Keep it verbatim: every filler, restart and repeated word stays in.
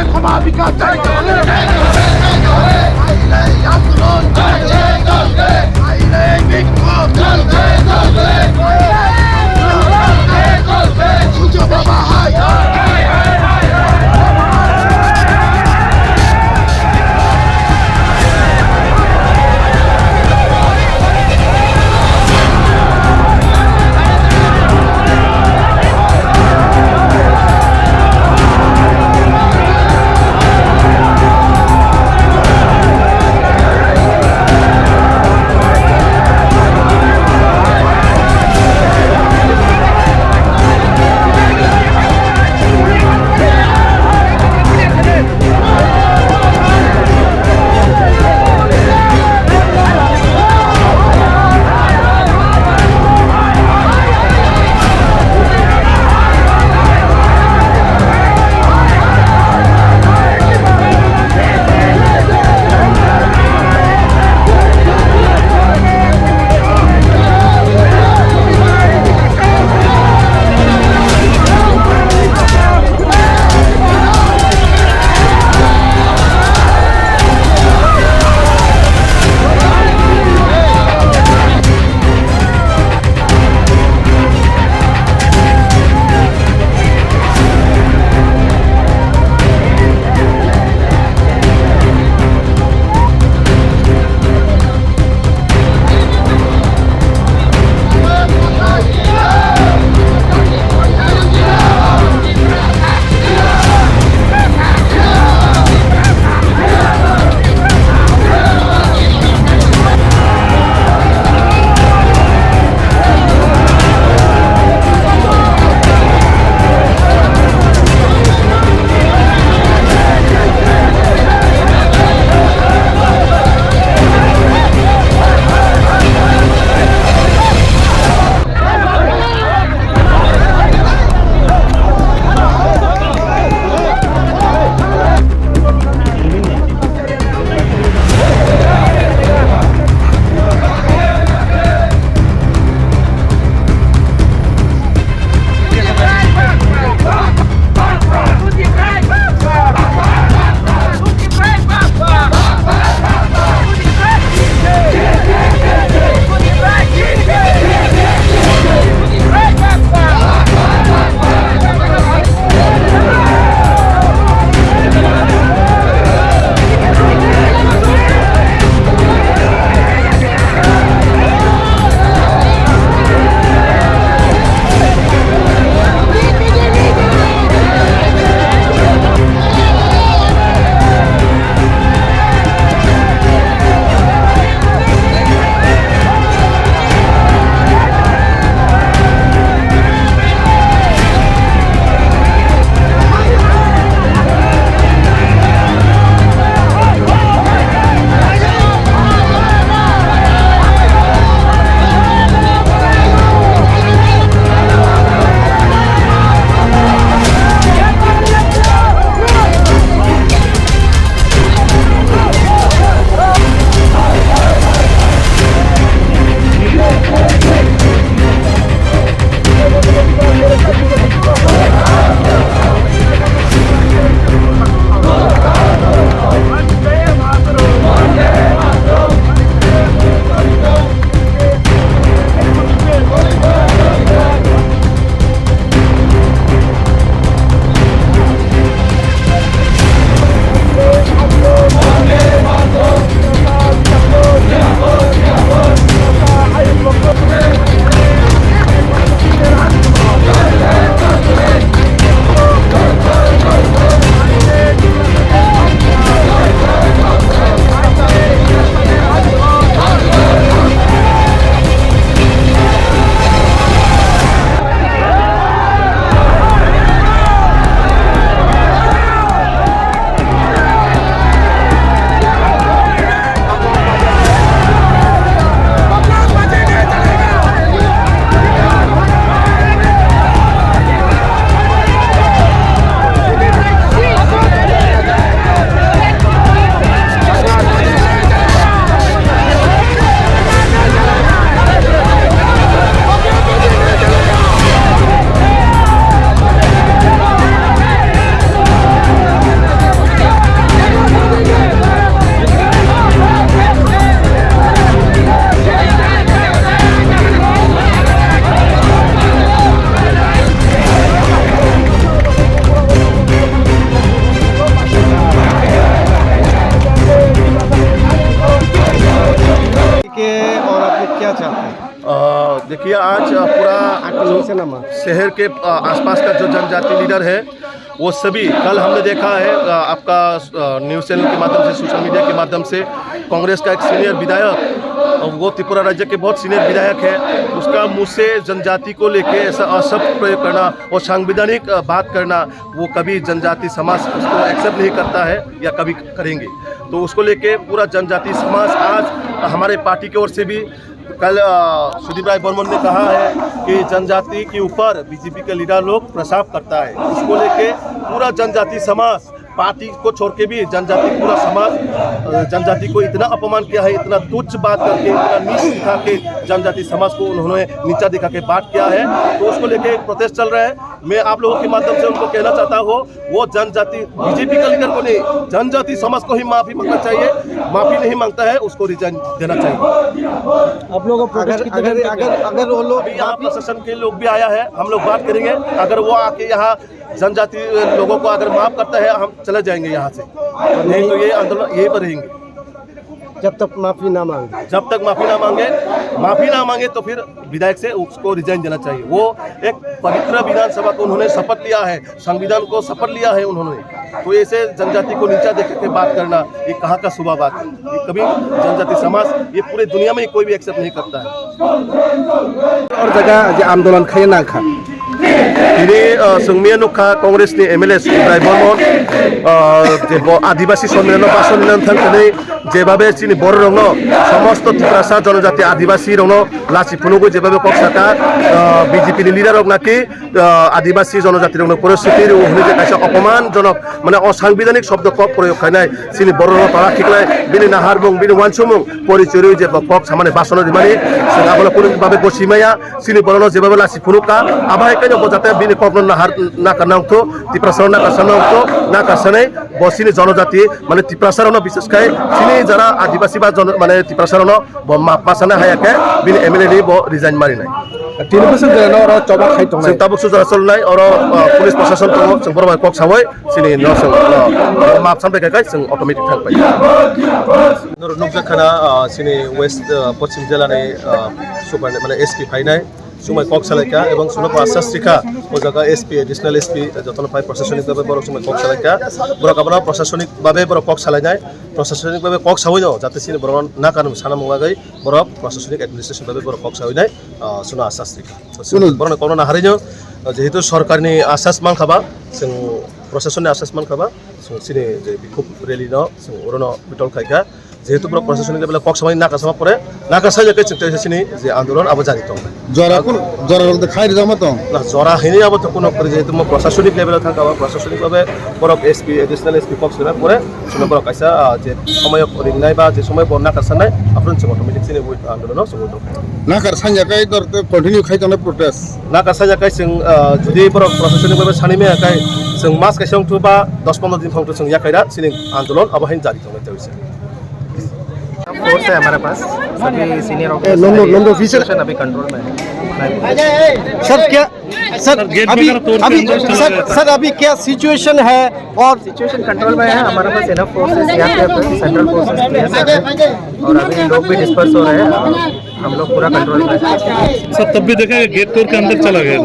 ক্ষমা বিচার চাই। আইলে আন্দোলন চলবে, চলবে। আইলে বিক্ষোভ চলবে, চলবে। চলবে, চলবে। সূর্য বাবা হায়। अ, देखिए, आज, अ, पूरा शहर के, अ, आसपास का जो जनजाति लीडर है, वो सभी, कल हमने देखा है, अ, आपका, अ, न्यूज़ चैनल के माध्यम से, सोशल मीडिया के माध्यम से, कांग्रेस का एक सीनियर विधायक, अ, वो त्रिपुरा राज्य के बहुत सीनियर विधायक है, उसका मुंह से जनजाति को लेके ऐसा अशब्द प्रयोग करना और सांविधानिक, अ, बात करना, वो कभी जनजाति समाज उसको एक्सेप्ट नहीं करता है या कभी करेंगे। तो उसको लेके पूरा जनजाति समाज आज हमारे पार्टी की ओर से भी कल, अ, सुदीप राय बर्मन ने कहा है कि जनजाति के ऊपर बीजेपी का लीडर लोग प्रसार करता है। उसको लेके पूरा जनजाति समाज, पार्टी को छोड़ के भी जनजाति पूरा समाज, अ, जनजाति को इतना अपमान किया है, इतना तुच्छ बात करके, इतना नीच दिखा के जनजाति समाज को उन्होंने नीचा दिखा के बात किया है। तो उसको लेके प्रोटेस्ट चल रहा है। मैं आप लोगों के माध्यम से उनको कहना चाहता हूँ, वो जनजाति, बीजेपी का लीडर को नहीं, जनजाति समाज को ही माफी मांगना चाहिए। माफी नहीं मांगता है, उसको रिजाइन देना चाहिए। आप लोगों का प्रोटेस्ट अगर, कितने अगर, दिन तक अगर, है? अगर वो लोग अभी यहाँ माफी प्रशासन के लोग भी आया है, हम लोग बात करेंगे। अगर वो आके यहाँ जनजाति लोगों को अगर माफ करता है, हम चले जाएंगे यहाँ से, नहीं तो ये आंदोलन यहीं पर रहेंगे। जब तक माफी ना मांगे। जब तक माफी ना मांगे, माफी ना मांगे तो फिर विधायक से उसको रिजाइन देना चाहिए। वो एक पवित्र विधानसभा को उन्होंने शपथ लिया है, संविधान को शपथ लिया है उन्होंने, तो ऐसे जनजाति को नीचा देख के बात करना, ये कहाँ का शुभ बात है? ये कभी जनजाति समाज, ये पूरे दुनिया में कोई भी एक्सेप्ट नहीं करता है। Or jaga je andolan khaina nangkha. Tini, uh, chwng miya nukha Congress ni M L A Subrai Bormon, uh, je bo Adibasi Sonmilan no ba Sonmilan thang tini jebabe chini borok rokno, somosto Tiprasa jonojati Adibasi rokno lachi phunugwi jebabe kok saka, uh, B J P ni leader rok naki, uh, Adibasi jonojati rokno poristiti rw hwnwi je kaisa opoman jonok, mane osangbidanik shobdo kok proyog khainai chini borok rokno tala khiklai bini nahar bung bini wansumung porichori je bo kok samani basano rimani chwng abono kunu babe gosi maya. Chini borokno jebabe lasi phunukha, abo hai khe bo jate bini kokno nahar, nakar nangthu, Tiprasarok nakar sa nangthu, nakar sanai bo chini jonojati, mane Tiprasarokno bises khai chini jara Adibasi ba jon-, mane Tiprasarokno bo map ma sana haya khe bini M L A ni bo resign marinai. Tini bwswk jora no oro choba khai tongnai. Chwng tabuk sujara cholnai, oro, uh, police prashason tongo, chwng borok bai kok sawi chini no chwng, uh, map sampai khai khai chwng automatic thang pai. Norok nukjak khana, ah, chini West, ah, Poschim Jela ni, ah, super, mane S P phainai, chumai kok salaikha, ebong chwngno kok asas rikha, o jaga S P, additional S P, jotono phai prosasonik babe borok chumai kok salaikha, borok abono prosasonik babe borok kok salainai, prosasonik babe kok sawino, jate chini borok nakar sana mung bagwi borok prosasonik administration babe borok kok sawinai, ah, chwngno asas rikha. Borokno kokno naharino, ah, jehetu sorkarni asas mankha ba, chwng prosasonni asas mankha ba, chwng chini je bikhub rally no chwng orono bitol khaikha. Jehetu borok prosasonik level o kok samani nakar sama pore, nakar sai khe chwng teisa chini je andolon abo jari tong. Jora kun, jora rok de khai rijak ma tong? Na, jora hini abo to kuno kori, jehetu mo prosasonik level o thangka, prosasonik babe borok S P, additional S P kok sena pore, suna borok kaisa, ah, je somoy ringnai ba je somoy bo nakar sanai, aphuru chwng automatic chini andolon o chwng withdraw khai. Nakar sanya kai dor te continue khai tongnai protest. Nakar sanya kai chwng, ah, jodi borok prosasonik babe sani maya kai chwng mas kaisa wngthu ba dos pondro din phangthu chwng yakai da chini andolon abo hain jari tongnai. Force है हमारे पास, सभी सीनियर ए, नंदू, नंदू, पीछे। सिचुएशन अभी कंट्रोल में है। सर, क्या, sir, sir, gate अभी, वगैरह तोड़ के अभी, अंदर चला सर, गया था। सर, अभी क्या सिचुएशन है और सिचुएशन कंट्रोल में है, हमारे पास इनफ फोर्स है, सीआरपीएफ है, सेंट्रल फोर्सेस, बीएसएफ है, और अभी लोग भी डिस्पर्स हो रहे हैं, हम लोग पूरा कंट्रोल में है। सर, तब भी देखा कि गेट तोड़ के अंदर चला गया।